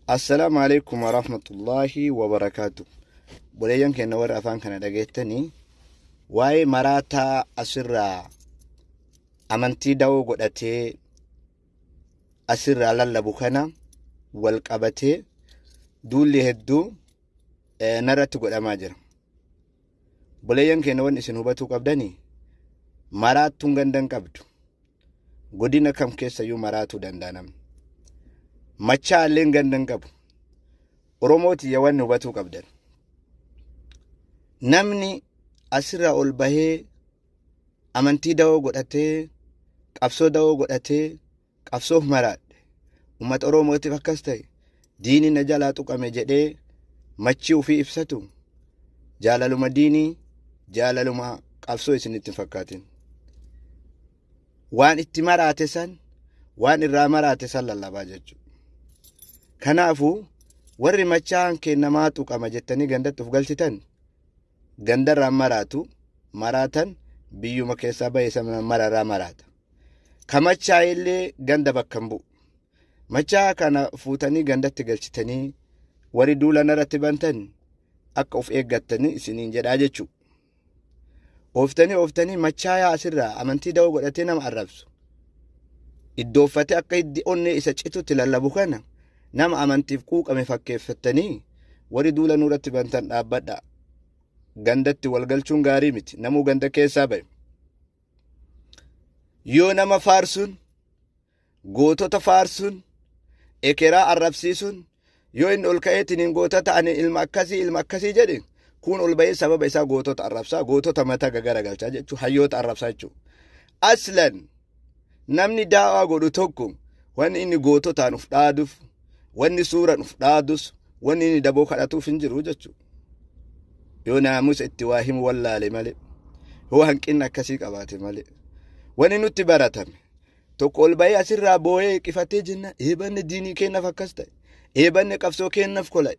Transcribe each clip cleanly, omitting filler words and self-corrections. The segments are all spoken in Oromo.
Assalaamu alaikum warahmatullaahi wabarakaatu. Boleeyyan keenya warra afaan kana dhageettanii, waa'ee maraataa asirraa amantii da'oo godhatee asirraa lallabu kana wal qabatee duulli hedduu narratti godhamaa jira. Boleeyyan keenya, wanni isin hubatuu qabdanii, maraattuun gandan qabdu. Godina kam keessayyuu maraatuu danda'a namni. Machaa illeen gandan qabu. Oromootiyya, wanni hubatuu qabdan. Namni asirraa ol bahee amantii da'oo godhatee, qabsoo da'oo godhatee, qabsoof maraadhe, uummata Oromootiif akkas ta'e, diinii na jalaa tuqame jedhee machii ofii ibsatu, jaalaluma diinii, jaalaluma qabsoo isinitti hin fakkaatin. Waan itti maraate san, waan irraa maraate san lallabaa jechuudha. Kanaafuu warri machaan kennamaa tuqama jettanii gandatti of galchitan, gandarraan maraatu, maraatan biyyuma keessaa bahee sana mararraa maraata. Ka machaa illee ganda bakka hin bu'u. Machaa kana fuutanii gandatti galchitanii warri duula narratti bantan akka of eeggattanii isiniin jedhaa jechuudha. Ooftanii ooftanii machaayaa asirraa amantii da'oo godhatee nama arrabsu. Iddooffatee akka hiddi onnee isa citutti lallabu kana nama amantiif quuqame fakkeeffattanii warri duula nurratti bantan, dhaabbadha. Gandatti wal galchuun gaarii miti. Namuu ganda keessaa bahe. Yoo nama faarsuun, gootota faarsuun, ekeraa arrabsiisuun, yoo inni ol ka'eetiin gootota ani ilma akkasii, ilma akkasii jedhe, kun ol bahee sababa isaa gootota arrabsaa, gootota mataa gagaragalchaa jechuudha, hayyoota arrabsaa jechuudha. Aslan namni daawaa godhu tokko wanni inni goototaan uf dhaaduuf, wanni suuraan uf dhaadus, wanni inni daboo kadhatuuf hin jiru jechuudha. Yoo naamusa itti waa himu wallaale malee, yoo hanqinna akkasii qabaate malee. Wanni nutti baratame tokko ol bahee asirraa boo'ee qifatee jenna, eebanne diinii kennaaf akkas ta'e, eebanne qabsoo kennaaf kola.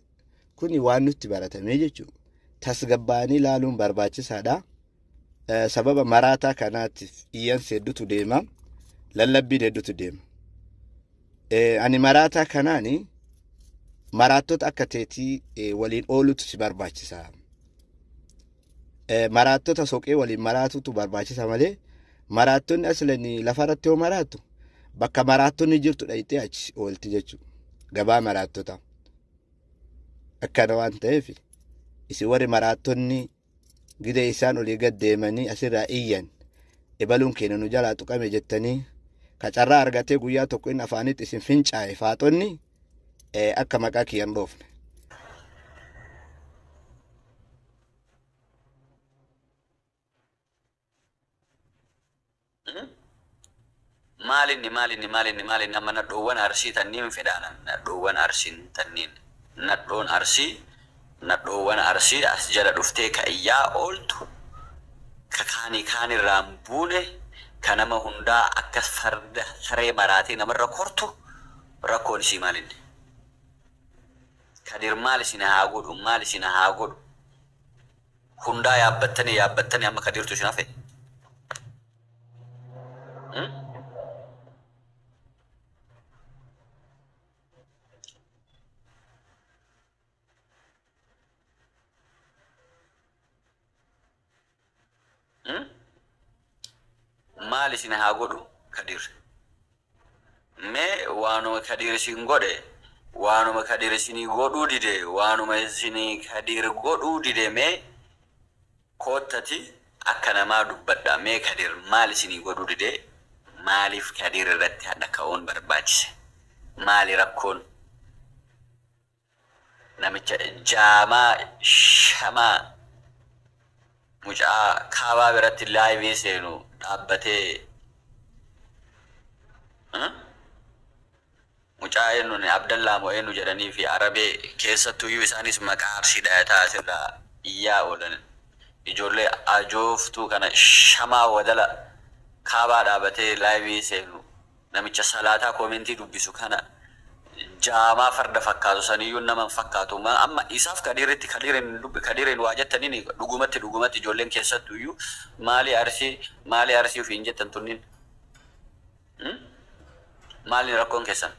Kuni waan nutti baratame jechuudha. Tasgabbaa'anii ilaaluun barbaachisaadha. Sababa maraataa kanaatiif iyyansi hedduutu deema. Lallabbiin hedduutu deema. Ani maraataa kanaani maraattota akka teetii waliin oolutu si barbaachisa. Maraattota soqee waliin maraatutu barbaachisa malee, maraattonni aslanii lafarratti yoo maraattu bakka maraattonni jirtu dhayitee achi oolti jechuudha. Gabaa maraattota. Akkana waan ta'eef, isin warri maraattonni gidee isaan olii gad deemanii asirraa iyyan, ebaluun keenya nu jalaa tuqame jettanii ka carraa argatee guyyaa tokko inni afaanitti isin fincaa'e, faaxonni akka maqaa kiyyan dhoofne. Maalinni, maalinni, maalinni, maalinni? Amma nadhoowwan Arsii tanniin fedhaanan, nadhoowwan Arsiin tanniin, nadhoon Arsii, nadhoowwan Arsii as jala dhuftee ka iyyaa ooltu, ka kaanii kaanirraan buune, ka nama hundaa akka farda saree maraatee namarra kortu, rakkoon isii maalinni? Kadir maal isin haa godhu? Maal isin haa godhu? Hundaa yaabbattanii yaabbattanii amma Kadirtu isin hafe. Maal isin haa godhu Kadir? Mee waanuma Kadir isin godhe, waanuma Kadir isinii godhuu dide, waanuma isinii Kadir godhuu dide, mee koottati akka namaa dubbadha. Mee Kadir maal isinii godhuu dide? Maaliif Kadir irratti hadha ka'uun barbaachise? Maali rakkoon? Namicha jaamaa shamaa mucaa kaabaa biratti live seenu dhaabbatee, mucaa eenyuun Abdallaa moo eenyu jedhanii fi Arabee keessattuyyuu isaanis maqaa Arsii dhayataa asirraa iyyaa oolan, ijoollee ajooftuu kana shamaa wadala kaabaa dhaabatee live seenu, namicha salaataa comment dubbisu kana, jaamaa farda fakkaatu saniyyuu nama hin fakkaatu. Amma isaaf Kadiiritti, Kadiiriin dubbi, Kadiiriin waa jettaniin dhugumatti dhugumatti ijoolleen keessattuyyuu maali Arsii, maali Arsii ofiin jettan tunniin? Maali rakkoon keessan?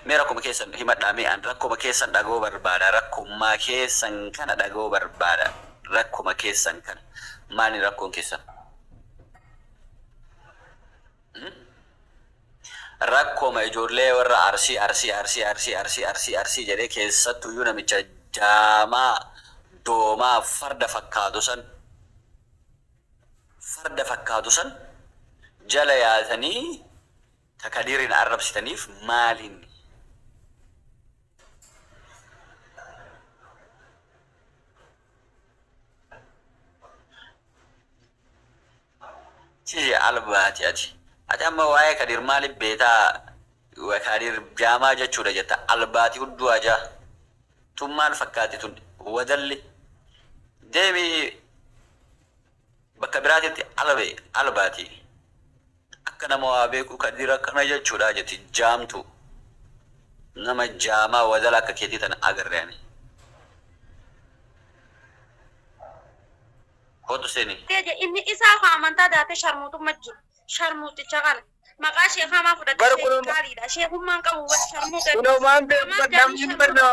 Mee rakkuma keessan himadhaa, mee an rakkuma keessan dhagoo barbaada, rakkummaa keessan kana dhagoo barbaada, rakkuma keessan kana. Maali rakkoon keessan? Rakkoma ijoollee warra Arsii, Arsii, Arsii, Arsii, Arsii, Arsii, Arsii jedhee, keessattuyyuu namicha jaamaa doomaa farda fakkaatu san, farda fakkaatu san jala yaatanii takadiirin arrabsitaniif maaliin? Ciisi albaati ati. Ati amma waa'ee Kadir maaliif beetaa? Kadir jaamaa jechuudha jetta. Albaati hudduu ajaa. Tun maal fakkaati tun? Wadalli. Deemi bakka biraatitti albe albaati. Akka nama waa beeku Kadir akkana jechuudha jetti jaamtu. Nama jaamaa wadala akka keetii tana agarre ani. Kootu seeni. Inni isaa amantaa daatee sharmuutummaa jiru. Sharmuuticha kana. Maqaa sheekamaa fudhatee Bara kun sheekaaliidha. Sheekummaan qabu sharmuuta. Kunoo maan beeku namni barna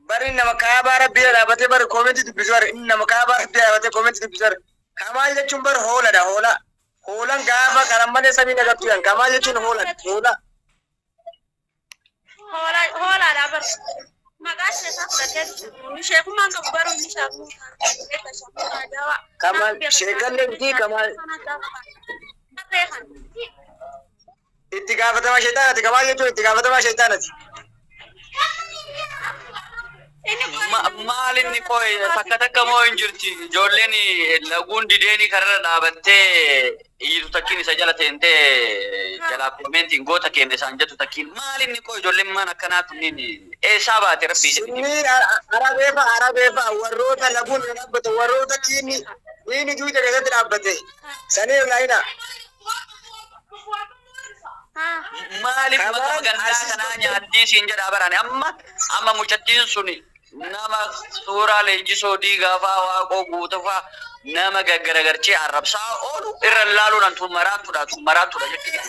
bari nama kaabaa rabbii dhaabatee bari koomentii dubbisu, bari inni nama kaabaa rabbii dhaabatee koomentii dubbisu. Bari kamaal jechuun bari hooladha, hoola. Hoolan gaafa karan malee samii nagattu yan. Kamaal jechuun hoola, hoola. Hoolaadha bar. Maqaa sheekaa fudhatee sheekummaan qabu garuu inni sharmuuta. Kamaal sheekallee miti kamaal itti gaafatama sheexaanati. Kamaal jechuun itti gaafatama sheexaanati. Maal inni qoy takka takka moo hin jirti ijoolleen laguun dideeni karra dhaabattee iyyitu takkiin isa jala teentee jalaa koomeentiin goota kenne isaan jettu takkiin, maal inni qoy ijoolleen maan akkanaa tunniin eessaa baate rabbii jedhini? Sunniin arabeefa, arabeefa warroota laguun dhaabbate, warroota diinni diinni duuta keessatti dhaabbate sanii irraa hina. Maaliif maqaa Kamaan gandaa asii kanaa nyaattii siin jedhaa barane. Amma mucattiin suni nama suuraa leenjisoo diigaa faa waaqoo guutuu faa nama gaggaragarchee arrabsaa oolu irra laaluun an tun maraattuudha, tun maraattuudha jechuudha.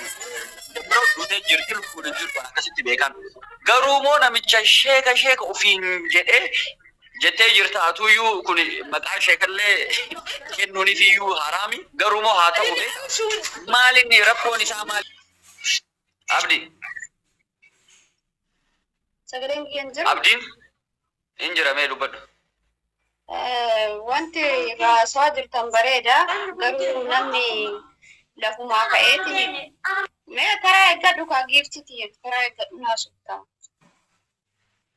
Biroo duutee jirti, lubbuun hin jirtu akkasitti beekan. Garuu moo namicha sheeka sheeka ofiin jedhee jettee jirta atuyyuu kun maqaa sheekallee kennuuniif iyyuu haraami, garuu moo haa ta'u maal inni rakkoon isaa maali? Abdi. Sagaleen kiyya hin jiru. Abdiin hin jira, mee dubbadhu. Wanti raasaa jirtan bareeda. Garuu namni lafumaa ka'eeti. Mee karaa eeggadhu kaa giiftiti, karaa eeggadhu naasufta.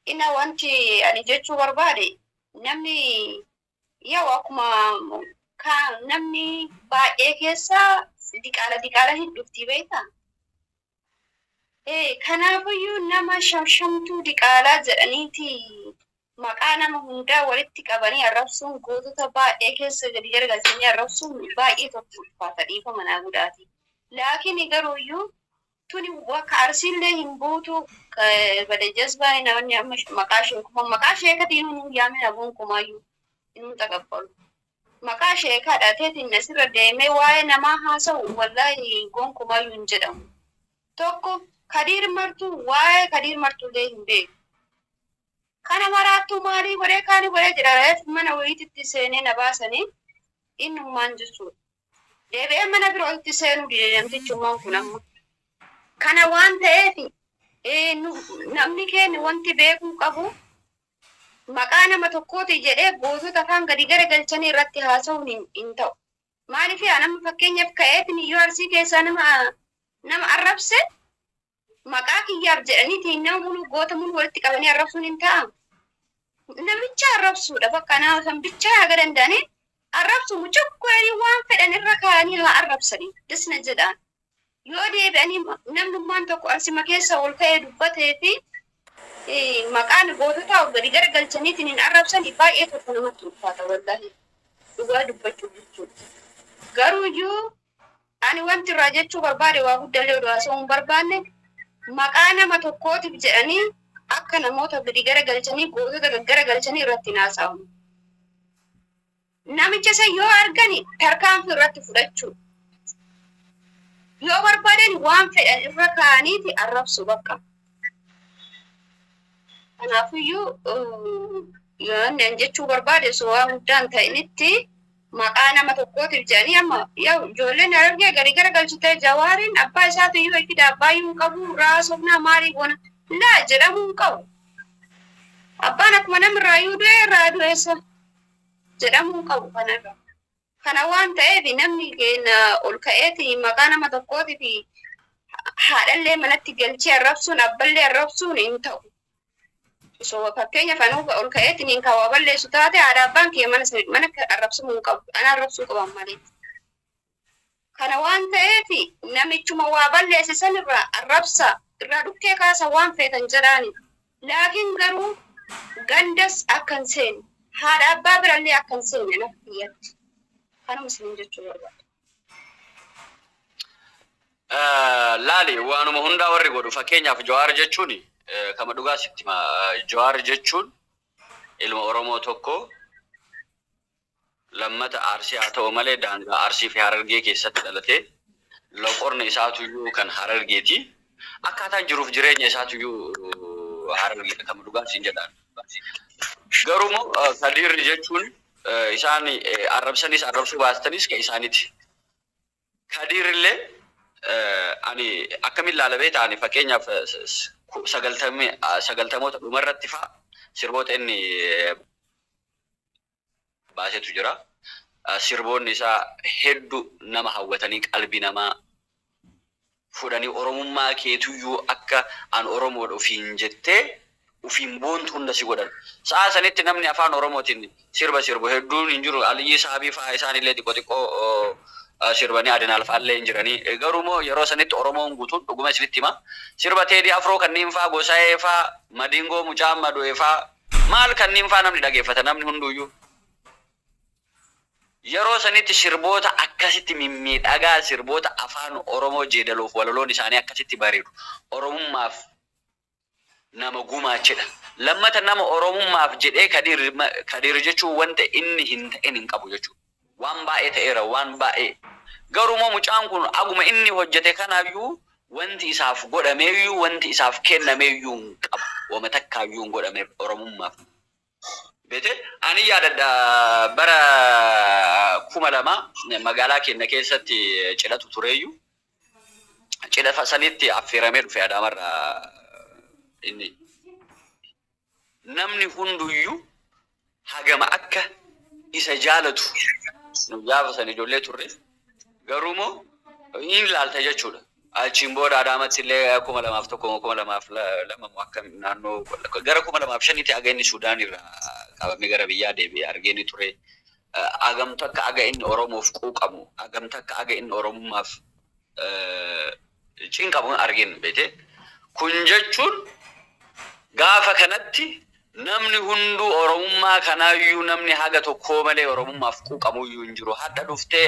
Ina wanti ani jechuu barbaade, namni yoo akkuma namni baay'ee keessa diqaala diqaala hin dhufti beektaa? Kanaafiyyuu nama shamshamtuu diqaalaa jedhaniiti maqaa nama hundaa walitti qabanii arrabsuun, gootota baay'ee keessa gadi garagalchanii arrabsuun baay'ee tokko ulfaata, dhiifa manaa godhaati. Laakiin garuuyyuu tuni bakka arsiillee hin buutu bada jazbaan. Namni amma maqaa sheekumaa maqaa sheekatiin nu yaamina gonkumaayyuu hin taqabbalu. Maqaa sheekaa dhateetiin asirra deemee waa'ee namaa haasa'u wallaahi gonkumaayyuu hin jedhamu. Tokko Kadiir Martuu, waa'ee Kadiir Martuullee hin beeku. Kana maraattuu maalii godhee kaanii godhee jira mana wayiititti seenee na baasanii innummaan jechuudha. Deebi'ee mana birootti seenuu dide namtichummaan kun amma. Kana waan ta'eef namni keenya wanti beekuu qabu, maqaa nama tokkooti jedhee gootota kaan gadi garagalchanii irratti haasa'uun hin ta'u. Maaliif nama fakkeenyaaf ka'eetiin yoo Arsii keessaa nama arrabse, maqaa kiyyaaf jedhaniitiin nama mulu goota mulu walitti qabanii arrabsuun hin ta'amu. Namicha arrabsuudha bakka nama san bichaa haga danda'anii arrabsu, mucukkoanii waan fedhan irra kaa'anii haa arrabsanii disna jedhaan. Yoo deebi'anii namnummaan tokko Arsima keessa ol ka'ee dubbatee fi maqaan goototaa gadi garagalchaniitiin hin arrabsanii baay'ee tokko namatti ulfaata wallaahi dhugaa dubbachuu jechuudha. Garuu iyyuu ani wanti irraa jechuu barbaade, waa guddallee oduu haasa'uu hin barbaanne, maqaa nama tokkootiif jedhanii akka namoota gadi garagalchanii gootota gaggaragalchanii irratti hin haasa'amu. Namicha isa yoo argani tarkaanfii irratti fudhachuu. Yoo barbaadan waan fedhan irra kaa'aniiti arrabsu bakka. Kanaafiyyuu yoon jechuu barbaade osoo waan guddaan ta'initti maqaa nama tokkootiif jedhanii amma yaa ijoolleen Harargee gadi gara galchitee Jawaariin abbaa isaatu iyyuu fida abbaa iyyuu hin qabu raasofnaa maalii goona laa jedhamuu hin qabu. Abbaan akkuma namirraa iyyuu du'e irraa du'eessa jedhamuu hin qabu kanarra. Kana waan ta'eef namni keenya ol ka'eeti maqaa nama tokkootiif haadhallee manatti galchee arrabsuun abballee arrabsuun hin ta'u. So fakkeenyaaf anuu ol ka'eetiin hin kaawwa balleessu taate haadha abbaan kiyya mana mana arrabsamuu hin qabu. Ana arrabsuu qaban malee. Kana waan ta'eef namichuma waa balleesse sanirraa arrabsa irraa dhukkee kaasa waan feetan jedhaani. Laakiin garuu gandas akka hin seenne haadha abbaa birallee akka hin seenne naaf kiyyatti. Kanuma isiniin jechuu barbaada. Laali waanuma hundaa warri godhu fakkeenyaaf Jawaar jechuun kama dhugaa sitti hima. Jawaar jechuun ilma Oromoo tokko lammata Arsii haa ta'u malee daangaa Arsii fi Harargee keessatti dhalatee loqorni isaatuyyuu kan Harargeeti. Akkaataan jiruuf jireenya isaatuyyuu Harargeedha kama dhugaa siin jedhaan. Garuu immoo Kadiirri jechuun isaan arrabsanis arrabsuu baastanis kan isaaniiti. Kadiirrillee ani akkamiin laala beektaa ani fakkeenyaaf 90moota dhumarratti fa'a sirboota inni baasetu jira. Sirboonni isaa hedduu nama hawwatanii qalbii namaa fudhanii Oromummaa keetuyyuu akka an Oromoodha ofiin jettee ofiin boontu hunda si godhan. Sa'a sanitti namni afaan Oromootiin sirba sirbu hedduun hin jiru. Aliyyii Saabii fa'aa isaanillee xiqqoo xiqqoo sirbanii Adinaal fa'aallee hin jiranii. Garuu immoo yeroo sanitti Oromoon guutuun dhuguma isinitti hima. Sirba Teedii Afroo kanneen fa'aa Gosaayee fa'aa Madingoo Mucaa Madu'ee fa'aa maal kanneen fa'aa namni dhageeffata namni hunduyyuu. Yeroo sanitti sirboota akkasitti mimmiidhagaa sirboota afaan Oromoo jeedaloof walaloon isaanii akkasitti bareedu. Oromummaaf nama gumaachedha. Lammata nama Oromummaaf jedhee Kadiir jechuun wanta inni hin ta'in hin qabu jechuudha. Waan baay'ee ta'eera waan baay'ee. Garuu immoo mucaan kun aguma inni hojjete kanaayyuu wanti isaaf godhameeyyuu wanti isaaf kennameeyyuu hin qabu. Wama takkaayyuu hin godhameef Oromummaaf. Beete ani yaadadha bara 2000 magaalaa keenya keessatti cidhatu tureeyyuu cidha sanitti affeeramee dhufe Adaamarraa inni. Namni hunduyyuu hagama akka isa jaalatu nu gaafa san ijoollee turre garuu immoo hin laalta jechuudha. Achiin booda Adaamatti illee 2001 2002 moo akka naannoo gara 2005tti aga inni Sudaan irraa qabamee gara biyyaa deebi'ee argee ni ture. Agamtu akka aga inni Oromoof quuqamu, agamtu akka aga inni Oromummaaf cinqamu argeen beete. Kun jechuun gaafa kanatti namni hunduu Oromummaa kanaayyuu namni haga tokkoo malee Oromummaaf quuqamuyyuu hin jiru. Hadha dhuftee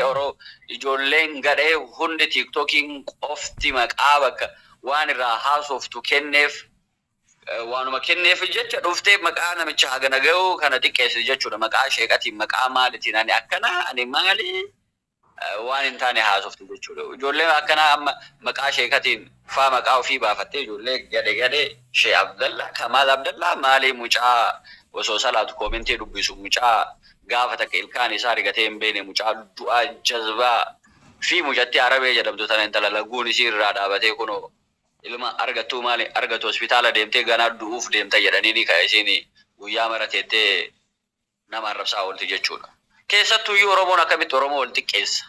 ijoolleen gadhee hundi tiiktookiin qofti maqaa bakka waan irraa haasoftu kenneef waanuma kenneef jecha dhuftee maqaa namicha hagana ga'u kana xiqqeessi jechuudha. Maqaa sheeqatiin maqaa maalitiin ani akkana ani maali waan hin taane haasoftu jechuudha. Ijoolleen akkanaa amma maqaa sheekatiin faa maqaa ofii baafattee ijoollee gade gade Shee Abdallaa Kamaal Abdallaa maali mucaa osoo salaatu koomentii dubbisu mucaa gaafa takka ilkaan isaa rigatee hin beekne mucaa du'aa jazbaa fi mucattii Arabee jedhamtu tana intala laguun isii irraa dhaabatee kunoo ilma argattuu maali argatu hospitaala deemtee ganaa du'uuf deemta jedhanii ni ka'e isiin guyyaa mara teettee nama arrabsaa oolti jechuudha. Keessattuyyuu Oromoon akkamitti Oromoo wal xiqqeessa?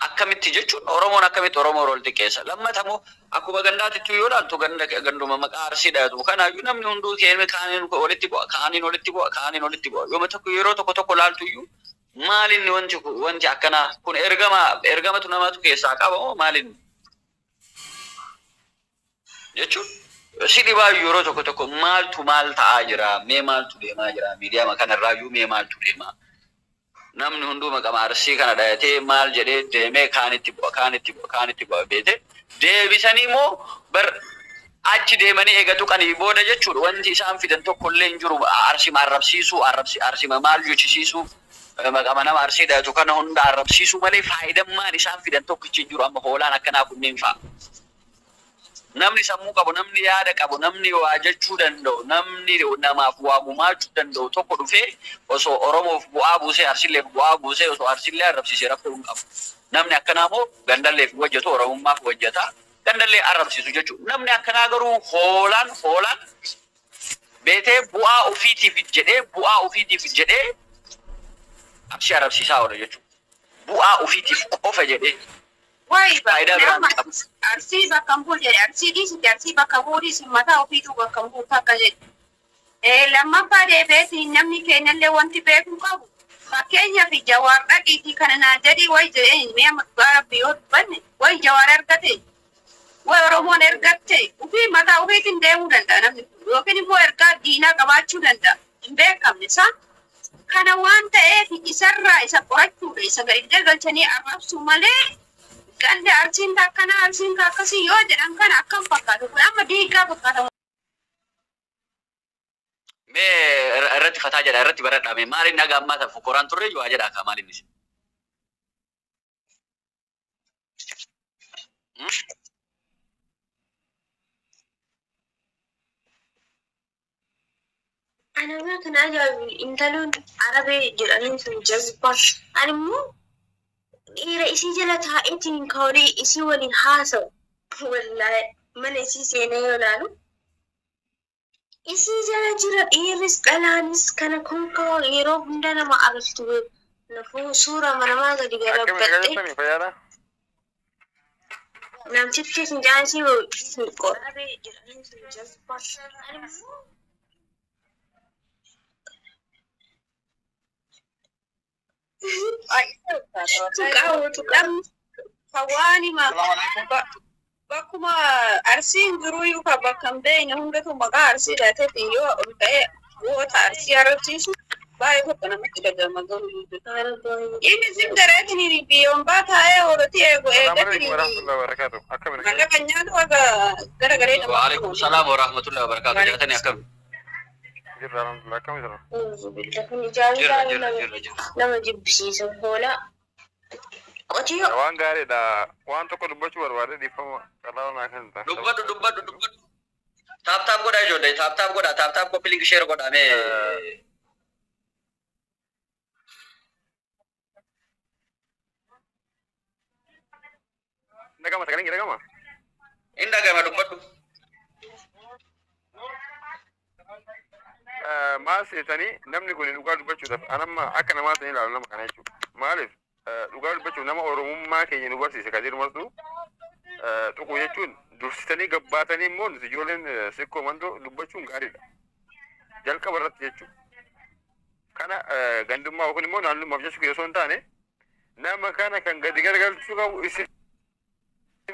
Akkamitti jechuun Oromoon akkamitti Oromoo wal xiqqeessa? Lammata immoo akkuma gandaatittuu yoo ilaaltu ganda ganduma maqaa Arsii dhayatu kanaayyuu namni hunduu keenya kaaniin walitti bu'a kaaniin walitti bu'a kaaniin walitti bu'a. Yooma tokko yeroo tokko tokko ilaaltuyyuu maalinni wanti wanti akkanaa kun ergama ergamatu namatu keessaa qaba moo maalinni? Jechuun si dhibaayyuu yeroo tokko tokko maaltu maal ta'aa jira mee maaltu deemaa jira miidiyaa kanarraayyuu mee maaltu deemaa? Namni hunduu maqama Arsii kana dhayatee maal jedhee deemee kaanitti bu'a kaanitti bu'a kaanitti bu'a beete deebisanii immoo bar achi deemanii eega tuqanii booda jechuudha wanti isaan fidan tokko illee hin jiru Arsima arrabsiisuu Arsima maal jechisiisuu maqama nama Arsii dhayatu kana hunda arrabsiisuu malee faayidammaan isaan fidan tokkichi hin jiru amma hoolaan akkanaa kunneen fa'a. Namni sammuu qabu, namni yaada qabu, namni waa jechuu danda'u, namni namaaf waa gumaachuu danda'u tokko dhufee osoo Oromoof bu'aa buusee, Arsiilleef bu'aa buusee, osoo Arsiillee arrabsiisee rakkoo hin qabu. Namni akkanaa immoo gandalleef hojjetu, Oromummaaf hojjeta. Gandallee arrabsiisu jechuudha. Namni akkanaa garuu hoolaan hoolaan beetee bu'aa ofiitiif jedhee bu'aa ofiitiif jedhee Arsii arrabsiisaa oola jechuudha. Bu'aa ofiitiif qofa jedhee Wayi faayidaa biraan nama qabu. Arsii bakka hin bu'u jedhe, Arsii dhiisiti, Arsii bakka bu'uu dhiisi, mataa ofiituu bakka hin bu'u takka jedhe. Lammaffaa deebi'eetiin namni keenyallee wanti beekuu qabu. Fakkeenyaaf Jawaar dhaqiitii kana naa jedhii wayi jedheen mi'a dhugaa Rabbi yoo dubbanne wayi Jawaar argate wayi Oromoon ergatte ofii mataa ofiitiin deemuu danda'a namni kun yookiin immoo ergaa diinaa qabaachuu danda'a hin beekamne isaa. Kana waan ta'eef isarraa isa qorachuudha isa gadi galchanii arrabsuu malee ganda Arsiin akkanaa Arsiin akkasii yoo jedhan kana akkam fakkaatu kun amma diigaa fakkaata. Mee irratti fataa jedha, irratti baradhaa, mee maaliin naga ammaa sana fokoraan turre waa jedha akka maaliin isin. Ana kan ajaa'ibu intaloon Arabee jedhanii sun jazbaa. Ani immoo dhiira isii jala taa'eetiin ka'uudhee isii waliin haasa'u. Wallaahi mana isii seenee yoo ilaalu isii jala jira dhiirris dhalaanis kana konkaa yeroo hunda nama argatu nafuu suura manamaa gadi Akkami garabbadhee jirtanii fayyaadha? Namtichi fincaan isii hin qora. Tuqaa tuqaa hawaani ma bakkuma Arsiin jiruyyuu kan bakka hin beekne hundatu maqaa Arsii laateetiin yoo ol ka'ee goota Arsii arrabsiisu baay'ee tokko namatti dhagahama garuu. Inni sin gareetiin biyyoon baa taa'ee hoolotii eegu Assalamu alaikum eegatiin warahmatullahi wabarakatuh. Akkami nagaya? mallaqa nyaatu akka gara garee nama. Waalaikum salaam wa rahmatullahi wa barakatuh. Jaatanii akkam? Jirra alhamdulillah, akkami jira? Kun ijaan Jirra isaa jirra nama jirra jirra. nama jibbisiisa hoolaa. Qotiyyoo. Waan gaariidha. Waan tokko dubbachuu barbaade, dhiifama qalaa naa kan ta'a. Dubbadhu dubbadhu dubbadhu. Tap tap godhaa ijoollee, tap tap godhaa, tap tap copy link share godhaa mee. Dhagama, sagaleen kee dhagama? Inni dhagama, dubbadhu. Maal seetanii, namni kun dhugaa dubbachuudhaaf anamma akka namaa ta'e ilaalu nama kana jechuudha. Maaliif dhugaa dubbachuuf nama Oromummaa keenya nu barsiise Kadir Martuu tuqu jechuun dursitanii gabbaatanii immoo nuti ijoolleen sikkoo mandoo dubbachuun gaariidha. Jalqaba irratti jechuudha. Kana gandummaa yookiin immoo naannummaaf jechuu osoo hin taane, nama kana kan gadi garagalchuu qabu isin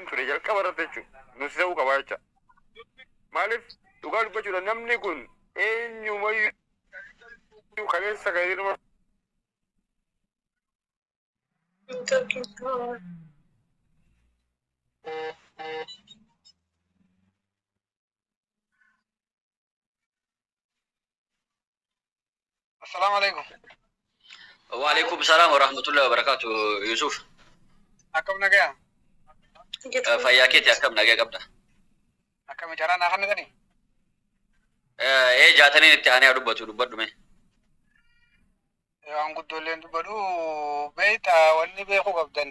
ture jalqaba irratti jechuudha. Nuti ta'uu qabaa jecha. Maaliif dhugaa dubbachuudha namni kun eenyumayyuu kaleessa Kadir Martuu Assalamu alaikum. Waalaikum salaam wa rahmatullahi wa barakatuh. Yusuf. Akkam nagaya? Fayyaa keeti, akkam nagaa qabda? Akkam carraa naa kennitanii? Ee, Jaataniin itti aanee haa dubbatu, dubbadhu mee. Waan guddoolleen dubbadhu beeyta, wanni beekuu qabdan.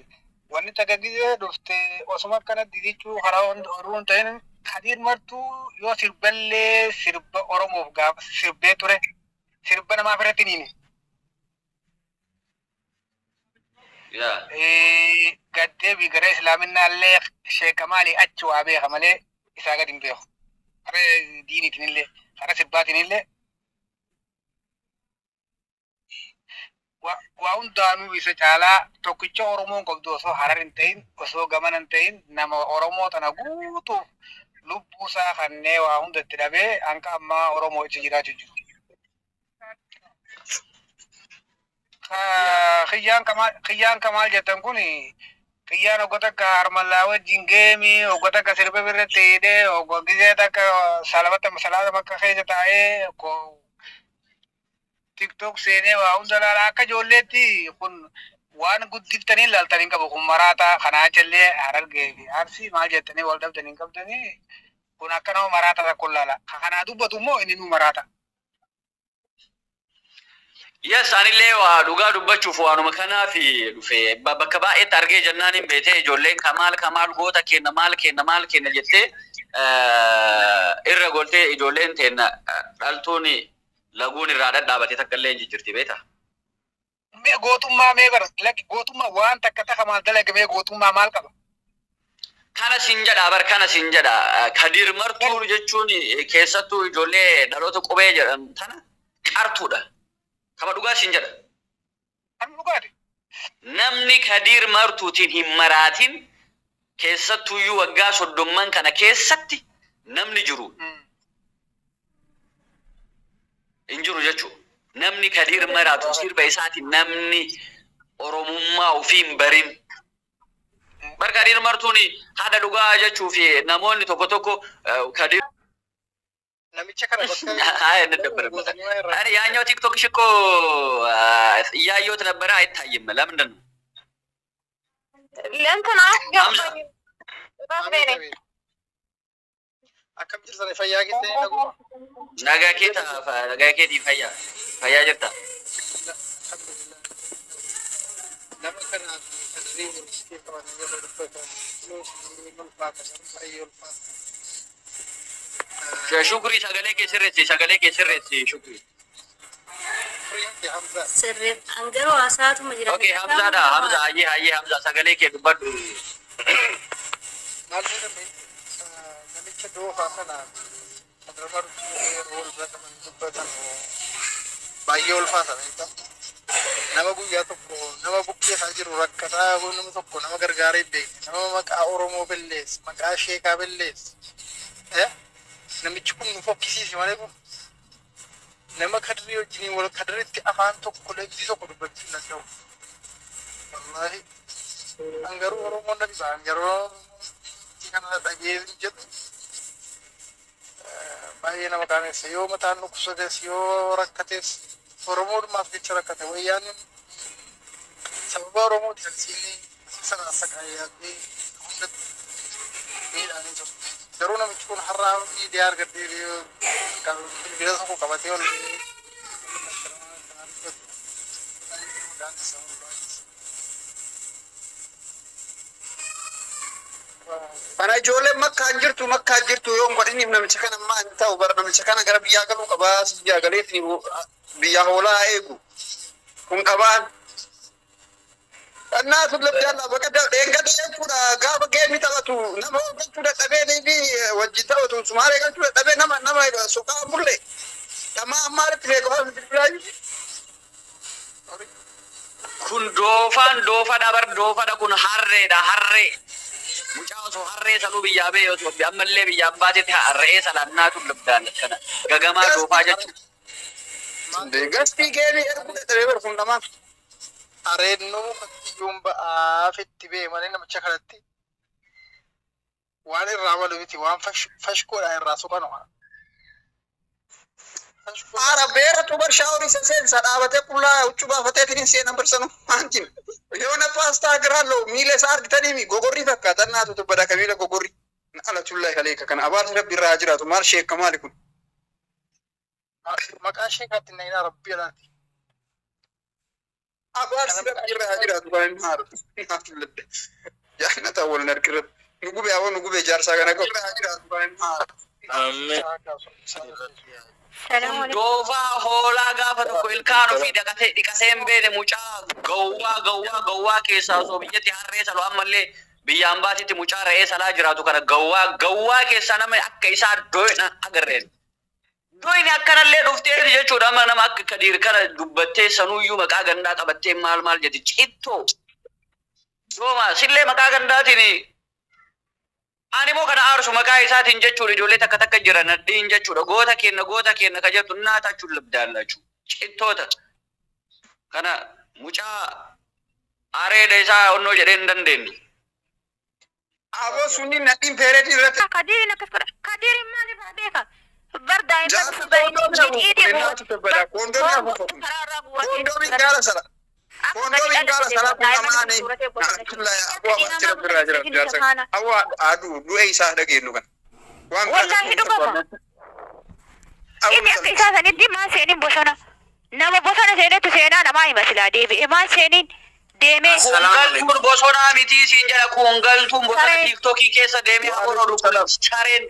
Wanni tajaajila dhufte osuma akkana didichuu karaa oduu hin ta'in, Kadiir Martuu yoo sirballee sirba Oromoof gaafa sirbee ture sirba namaaf irratti niini. Yaa. Gaddeebi gara islaaminaallee sheekamaalii achi waa beeka malee isaa gadi hin beeku. Karaa diiniitiin illee karaa sirbaatiin illee waa hundaanuu isa caalaa tokkicha Oromoon qabdu osoo Harar hin ta'in, osoo gamana hin ta'in, nama Oromoo tana guutuuf lubbuu isaa kannee waa hunda itti dhabee hanga ammaa Oromoo itti jiraachuu jiru. Kiyyaan kamaal jettan kun kiyyaan ogga takka harmallaa wajjin geemii, ogga takka sirba birratti hidhee, ogga gisee takka salabata salaata bakka keessa taa'ee TikTok seenee waa hunda laala akka ijoolleetti. Kun waan guddiftanii ilaaltanii qabu kun maraataa kanaa jallee Harargee fi Arsii maal jettanii wal dhabdanii hin qabdanii. Kun akka nama maraata tokko laala. Ka kanaa dubbatu immoo inni nu maraata. Yes, anillee waa dhugaa dubbachuuf waanuma kanaaf dhufe. Bakka baay'eetti argee jennaan hin beekte ijoolleen kamaal kamaal goota kenna maal kenna maal kenna jettee irra goltee ijoolleen teenna dhaltuun laguun irraa dhadhaabatee takka illee hin jijjiirti beekta. Mee gootummaa mee bara lakki gootummaa waan takka takka maal dalage mee gootummaa maal qaba? Kana sin jedha bar kana sin jedha Kadir Martuu jechuun keessattuu ijoollee dhaloota qubee jedhan tana qartuudha. Kama dhugaa sin jedha. Kan dhugaati. Namni Kadir Martuutiin hin maraatin keessattuyyuu waggaa 30 kana keessatti namni jiru hin jiru jechuudha. Namni Kadir maraatu sirba isaatiin namni Oromummaa ofii hin barin. Bar Kadir Martuun haadha dhugaa jechuu fi namoonni tokko tokko Kadir Namicha kana bakka አይ እንደበረበት አረ ያኛው ቲክቶክሽ እኮ እያየሁት ነበረ፣ አይታይም። ለምንድን ነው ለእንትን አስገባኝ ራስ ላይ ነኝ። Akkam jirtan fayyaa keessanii naguma. ነገ ኬት ነገ ኬት ይፈያ ፈያ ጅርታ Nama kanaaf Kadirii walitti qaban yeroo dubbatan ulfaata baay'ee ulfaata. ሹኩሪ ሰገሌ ኬ ስሬሲ ሰገሌ ኬ ስሬሲ ሹኩሪ Hamza. Sirriif an garuu haasaatuma jira. ኦኬ ሀምዛ ዳ ሀምዛ አየ አየ ሀምዛ ሰገሌ ኬ ዱበዱ Maal jedhame namicha doofaa kanaaf Kadir Martuu yeroo wal bira qaban dubbatan baay'ee ulfaata beektaa. Nama guyyaa tokko nama bukkee isaa jiru rakkataa nama tokko nama gargaaree hin beekne nama maqaa Oromoo balleesse maqaa Sheekaa balleesse. Namichi kun nu fokkisiise malee kun nama Kadirii wajjiniin wal Kadiritti afaan tokko lafti tokko dubbachuu hin danda'u. Wallaahi an garuu Oromoon na dhiba an yeroo kana dhagee hin jedhu baay'ee nama qaanessa yoo mataan dhukkubsates yoo rakkates Oromoodhumaaf jecha rakkate wayyaan sababa Oromooti kan isiin sana saqaayyaattee hundatti miidhaanii jiru. Garuu namichi kun har'a miidiyaa argadhee bilbila tokko qabatee ol Kana ijoolleen makkaan jirtu yoo hin godhiniif namicha kana ammaa hin ta'u bara namicha kana gara biyyaa galuu qabaa biyyaa galeetiin biyya hoolaa eegu kun qabaan. Annaatu labdaalla bakka dheengadda jechuudha gaafa geemni taphatu nama galchuu dadhabee fi wajjin taphatu sumaalee galchuu dadhabee nama nama soqaa bulle dhamaa ammaaritti beeku haa bilbilaayu. Kun doofaan doofadha bar doofadha kun harreedha harree. Mucaa osoo harree sanuu biyyaa ba'e osoo ammallee biyyaan baatetti re'ee sana annaatu labdaan kana gagamaa doofaa jechuudha. Gastii geemii erguu dadhabee bar kun dhamaan. Areennoo kattiyyoon ba'aaf itti ba'e malee namicha kanatti waan irraa malu miti waan fashkoodha irraa soqanu. Ara beeratu bar shaaworii isa seensa dhaabatee qullaa huccuu baafateetiin hin seenan barsanu maantiin. Yoona paastaa giraalloo miila isaa argitanii gogorrii fakkaata naatu tubbada ka miila gogorrii. Alatullahi aleeka kana abaarsi rabbi irraa haa jiraatu maal sheekka maali kun. Maqaa sheekaatti nainaa rabbi alaati. Abaarsi rabbi irraa haa jiraatu kan inni haaru. Jaannata wal narkirratti. Nu gube awwa nu gube jaarsaa kana qabu. Haa jiraatu kan inni haaru. Doofaa hoolaa gaafa tokko ilkaan ofii dhaqatee dhiqatee hin beekne mucaa gowwaa gowwaa gowwaa keessaa osoo biyyatti harree salu ammallee biyyaan baatitti mucaa re'ee salaa jiraatu kana gowwaa gowwaa keessaa nama akka isaa doyna agarreen. Doyni akkanallee dhufteeti jechuudha amma nama akka Kadiir kana dubbattee sanuyyuu maqaa gandaa qabattee maal maal jetti cittoo. Dooma sillee maqaa gandaatiin ani immoo kana aarsu maqaa isaatiin jechuudha ijoollee takka takka jira nadhiin jechuudha goota kenna goota kenna ka jettu naatachuu labdaallachuu cittoota kana mucaa areeda isaa onnoo jedhee hin dandeenye. Aboo sunni nadhiin peereetii irratti. Kadirin akkas godha. Kadirin maal irraa beeka? Bar daa'imman Jaarsa koondoomii afuufamu. Koondoomiin gaala sala. Koondoomiin gaala sala kun lamaanii. Alhamdulillah aboo abaarsi rabbi irraa jiraatu jaarsa. Awwa aduu du'e isaa dhageenyu kana. Waan Wallaahi dhugama. Inni akka isaa sanitti maal seeniin bosona. Nama bosona seenetu seenaa namaa hima silaa deebi'e maal seeniin deemee. Kun galtuun bosonaa miti siin jedha, kun galtuun bosona Sareen. Tiiktookii keessa deemee hafuura dhufu sareen.